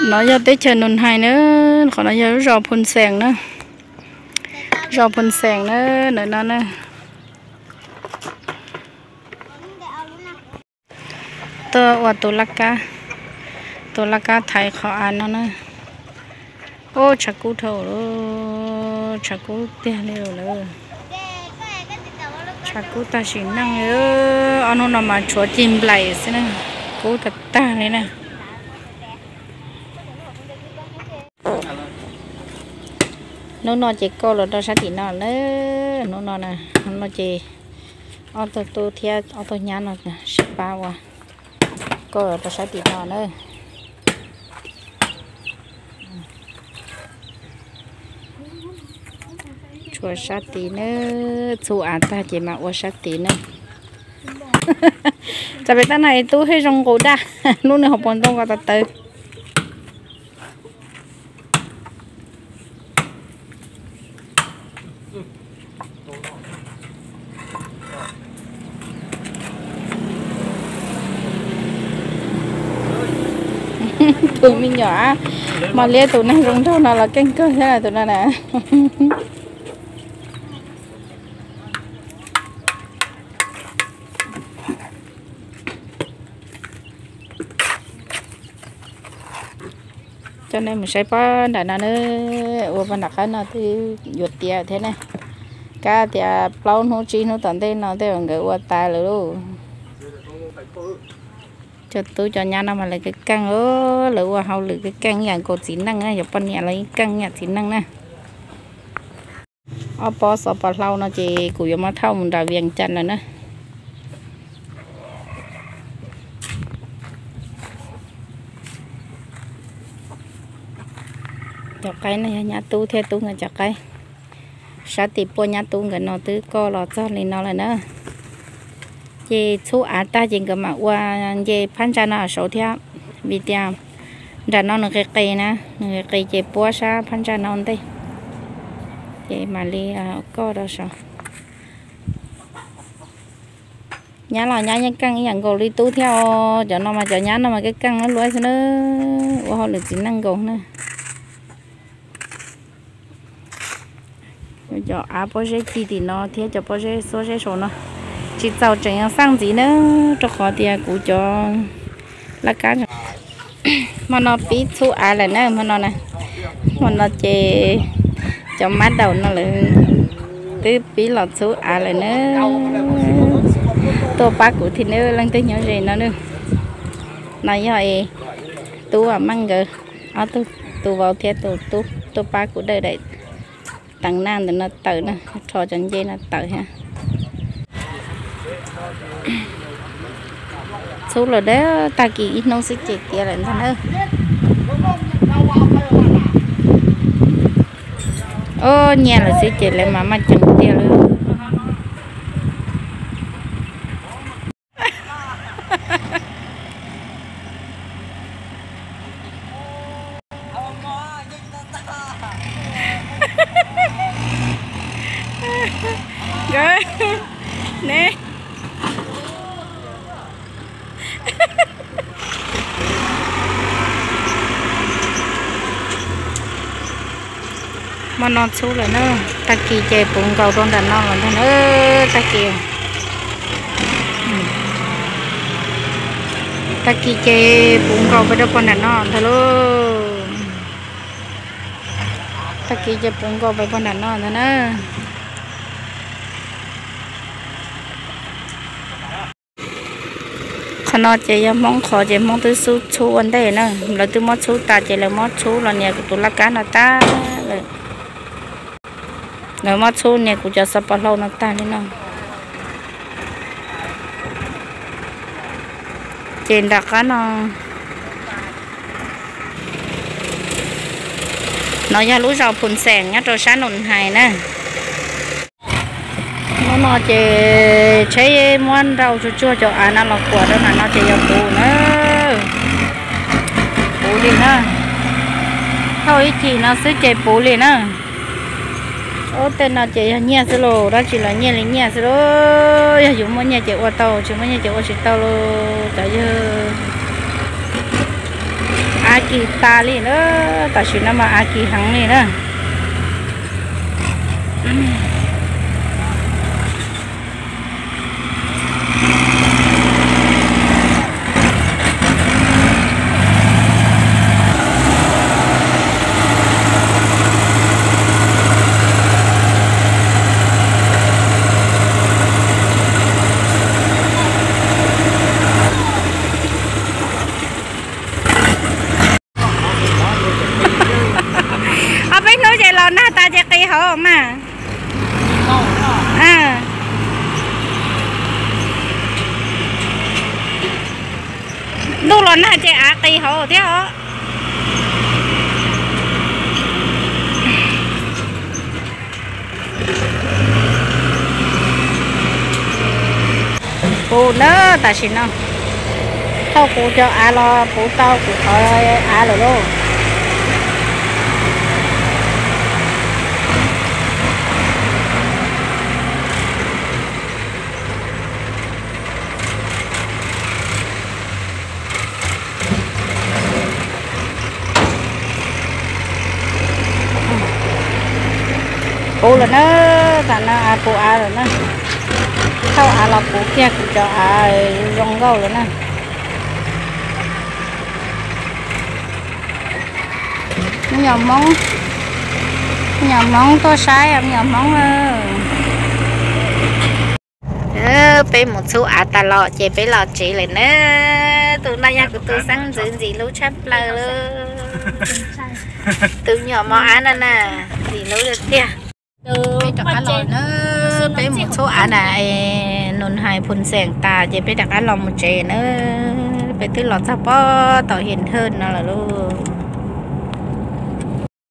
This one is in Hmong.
No yog teb chaws Nus Hais na, qhov no yog lub zos Phoo Xeem na, zos Phoo Xeem na, ntawm no na. Tuaj ua tus laj kab, tus laj kab thaiv qhov av no na. Ub, tshav kub dhau lawm, tshav kub tiag li lawm. Tshav kub tag sim neej, ob hnub no mas tshuav cig nplaim xwb na, kub tag tag li na. Hnub no ces kauj los rau sab tim no na, hnub no na, hnub no ces ob tug tub thiab ob tug nyab no sib pab ua kauj los rau sab tim no na. Tshuav sab tid na, txhub av tag ces mam ua sab tid na. Tsam pem tab no es tub thiaj zoo nqus daj, hnub nws hauv paus ntoo ko taw taw. Tus me nyuam mos liab tus neeg zoo nraug no los keej kawg thiab tus no na. Coj nej mus saib pob nram no na, ua pob nram qab no twb yuav tiav thiab ne. Kab tias plaub hnub tsib hnub tom ntej no tej zaum nkawd ua tas lawm lauj. Cov tub cov nyab no mas lawv keej keej, lawv ua hauj lwm keej keej ib yam nkaus txiv neej na, yog poj niam los yeej keej ib yam txiv neej na. Ob pob xov pos hlau no ces kuv yuav muab thauj mus nram Vias Cas lawm na. Cov qaib no yog nyab tub thiab tub nkawd cov qaib. Sab tim puab nyab tub nkawd no twb kauj los txog li no lawm na. Ces txhub av tag ces nkawd mam ua nce phab ntsa no saud thiab, vim tias nram no nws qis qis na, nws qis qis ces puab sab phab ntsa no ntej, ces mam li kauj rau saud. Nyab los nyab yeej keej ib yam nkaus li tub thiab os, cov no mas cov nyab no mas keej keej luaj luaj xwb na, ua hauj lwm txiv neej nkaus na. Cov av pob zeb ci tim no thiab cov pob zeb xuab zeb saum no tsis txaus tseem xaj ntxiv na, rau qhov tias kuv cov laj kab. Hmo no pib txhub av lawm na, hmo no na, hmo no ces cov mab daum no lawv twb pib los txhub av lawm na. Tuaj pab kuv thiab na leej twg nyob ze no na. No yog tub Vam Meej nkawd ob tug, tus vauv thiab tus tub tuaj pab kuv dawj daim teev naj ntawm no tawm na, rho cov ncej no tawm thiab. Txhub lawm dab, tag kis ib hnub xwb ces tiav lawm ntag na. Ob, nyiaj lawm xwb ces lawv mas maj ceev tiag lawm. Nkawd, ne, hmo no txhub lawm na, tag kis ces puv nkaus rau nram no los ntag na, tag kis, tag kis ces puv nkaus pais rau pog nram no ntag lauj. Tag kis ces puv nkaus pais pog nram no ntag na. Qhov no ces yog Hmoob qhov ces Hmoob twb xub txhub ua ntej na, lawv twb muab txhub tas ces lawv muab txhub los nias kuv tus laj kab no tag lawm. Lawv muab txhub nias kuv cov xov pos hlau no tag li no. Ces nram qab no, no yog lub zos Phoo Xeem nyob rau sab Nus Hais na. Hnub no ces tsheb muab nrau tsuag tsuag cov av no los kuam rau nram no ces yog puv na. Puv li na. Thauj ib chim no xwb ces puv li na. Ub, tej no ces yog nyiaj xwb lauj, dab tsi los nyiaj li nyiaj xwb lauj. Yog yus muaj nyiaj ces ua tau, tsis muaj nyiaj ces ua tsis tau lauj. Cov yawg Av kis tas li na, tam sim no mas av kis heev li na. Ob peb hnub ces los nag tas ces qis hauv mas. Ntuj los nag ces av qis hauv thiab os. Puv na, tam sim no thauj kuv cov av los puv tau kuv qhov av lawm lauj. Puv lawm na, tam no av puv av lawm na. Thauj av los puv kiag kuv cov av zoo nkauj lawm na. Me nyuam Hmoob, me nyuam Hmoob tuaj saib, me nyuam Hmoob. Peb mus txhub av tas los ces peb los tsev lawm na. Tus no yog kuv tus xeeb ntxwv ntxim hlub tshaj plaws li. Tus nyuam mos av no na, ntxim hlub tiag. Peb rov qab los na, peb mus txhub av na, Nus Hais Phoo Xeem tas ces peb rov qab los mus tsev na. Peb twb los txog pob tom Hiav Thawj no lawm lauj.